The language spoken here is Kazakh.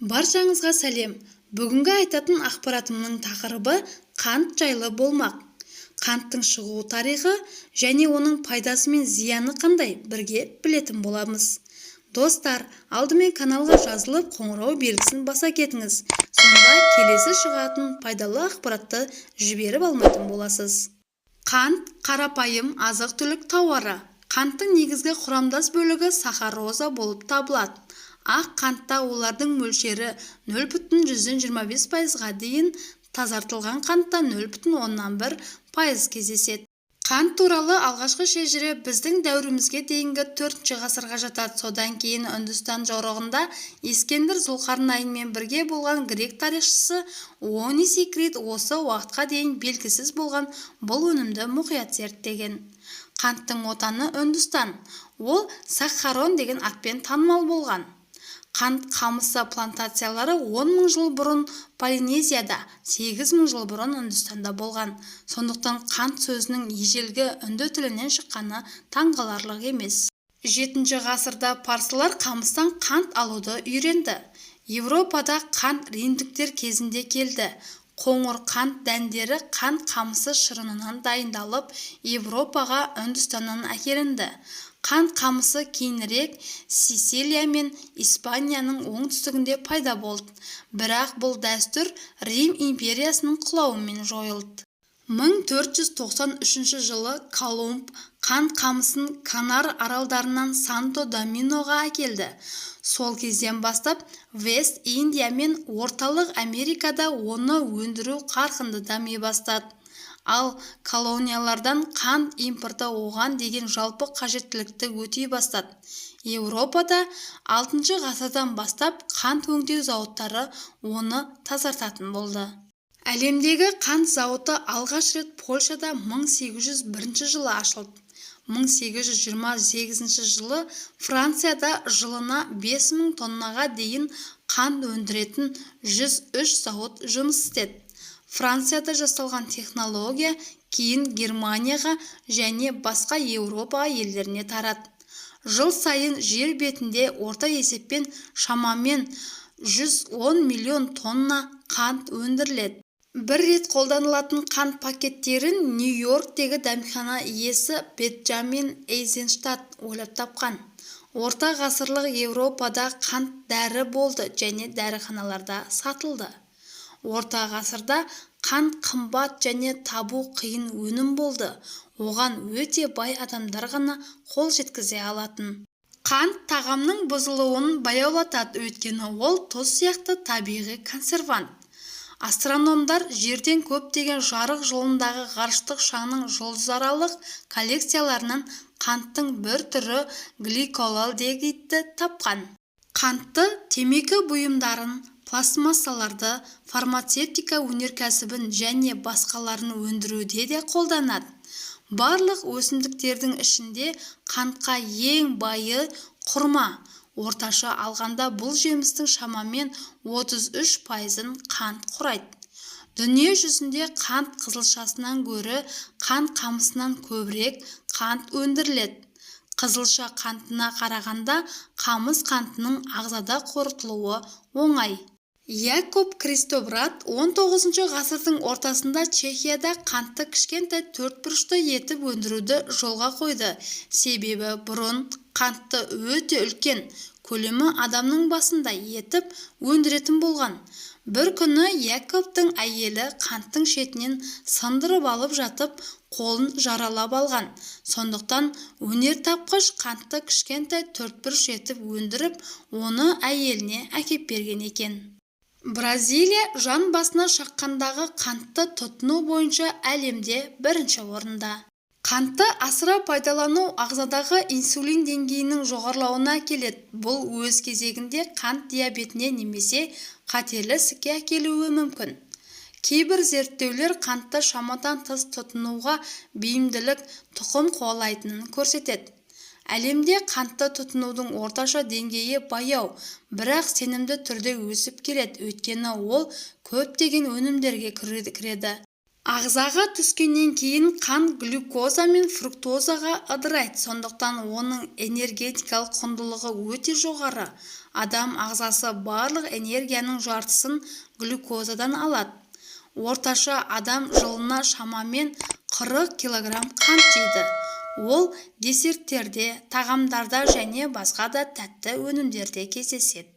Баршаңызға сәлем! Бүгінгі айтатын ақпаратымның тақырыбы қант жайлы болмақ. Қанттың шығу тарихы және оның пайдасы мен зияны қандай, бірге білетін боламыз. Достар, алдымен каналға жазылып, қоңырау белгісін баса кетіңіз. Сонда келесі шығатын пайдалы ақпаратты жіберіп алмайтын боласыз. Қант – қарапайым азық-түлік тауары. Қанттың негізгі құрамдас бөлігі сахароза болып табылады. Ақ қантта олардың мөлшері 0,25%-ға дейін, тазартылған қантта 0,1% кездеседі. Қант туралы алғашқы шежіре біздің дәуірімізге дейінгі төртінші ғасырға жатады. Содан кейін Үндістан жорығында Ескендір Зұлқарнайынмен бірге болған грек тарихшысы Онесикрит осы уақытқа дейін белгісіз болған бұл өнімді мұқият зерттеген. Қанттың отаны – Үндістан. Ол сакхарон деген атпен танымал болған. Қант қамысы плантациялары 10 000 жыл бұрын Полинезияда, 8000 жыл бұрын Үндістанда болған. Сондықтан қант сөзінің ежелгі үнді тілінен шыққаны таңғаларлық емес. Жетінші ғасырда парсылар қамыстан қант алуды үйренді. Еуропада қант римдіктер кезінде келді. Қоңыр қант дәндері қант қамысы шырынынан дайындалып, Еуропаға Үндістаннан әкелінді. Қант қамысы кейінірек Сицилия мен Испанияның оңтүстігінде пайда болды, бірақ бұл дәстүр Рим империясының құлауымен жойылды. 1493 жылы Колумб қант қамысын Канар аралдарынан Санто-Доминоға әкелді. Сол кезден бастап Вест-Индия мен Орталық Америкада оны өндіру қарқынды дами бастады. Ал колониялардан қант импорты оған деген жалпы қажеттілікті өтей бастады. Еуропада алтыншы ғасырдан бастап қант өңдеу зауыттары оны тазартатын болды. Әлемдегі қант зауыты алғаш рет Польшада 1801 жылы ашылды. 1828 жылы Францияда жылына 5000 тоннаға дейін қант өндіретін 103 зауыт жұмыс істеді. Францияда жасалған технология кейін Германияға және басқа Еуропа елдеріне тарады. Жыл сайын жер бетінде орта есеппен шамамен 110 миллион тонна қант өндіріледі. Бір рет қолданылатын қант пакеттерін Нью-Йорктегі дәмхана иесі Бенджамин Эйзенштадт ойлап тапқан. Орта ғасырлық Еуропада қант дәрі болды және дәріханаларда сатылды. Орта ғасырда қант қымбат және табу қиын өнім болды. Оған өте бай адамдар ғана қол жеткізе алатын. Қант тағамның бұзылуын баяулатады, өйткені ол тұз сияқты табиғи консервант. Астрономдар Жерден көптеген жарық жылындағы ғарыштық шаңның жұлдызаралық коллекцияларынан қанттың бір түрі гликолальдегидті тапқан. Қантты темекі бұйымдарын, пластмассаларды, фармацевтика өнеркәсібін және басқаларын өндіруде де қолданады. Барлық өсімдіктердің ішінде қантқа ең байы – құрма. Орташа алғанда бұл жемістің шамамен 33%-ын қант құрайды. Дүние жүзінде қант қызылшасынан гөрі қант қамысынан көбірек қант өндіріледі. Қызылша қантына қарағанда қамыс қантының ағзада қорытылуы оңай. Якоб Кристобрат 19 ғасырдың ортасында Чехияда қантты кішкентай төртбұрышты етіп өндіруді жолға қойды. Себебі бұрын қантты өте үлкен, көлемі адамның басындай етіп өндіретін болған. Бір күні Якобтың әйелі қанттың шетінен сындырып алып жатып, қолын жаралап алған. Сондықтан өнертапқыш қантты кішкентай төртбұрыш етіп өндіріп, оны әйеліне әкеп берген екен. Бразилия жан басына шаққандағы қантты тұтыну бойынша әлемде бірінші орында. Қантты асыра пайдалану ағзадағы инсулин деңгейінің жоғарылауына әкеледі. Бұл өз кезегінде қант диабетіне немесе қатерлі ісікке әкелуі мүмкін. Кейбір зерттеулер қантты шамадан тыс тұтынуға бейімділік тұқым қуалайтынын көрсетеді. Әлемде қантты тұтынудың орташа деңгейі баяу, бірақ сенімді түрде өсіп келеді, өйткені ол көптеген өнімдерге кіреді. Ағзаға түскеннен кейін қант глюкоза мен фруктозаға ыдырайды, сондықтан оның энергетикалық құндылығы өте жоғары. Адам ағзасы барлық энергияның жартысын глюкозадан алады. Орташа адам жылына шамамен 40 килограмм қант жейді. Ол десерттерде, тағамдарда және басқа да тәтті өнімдерде кездеседі.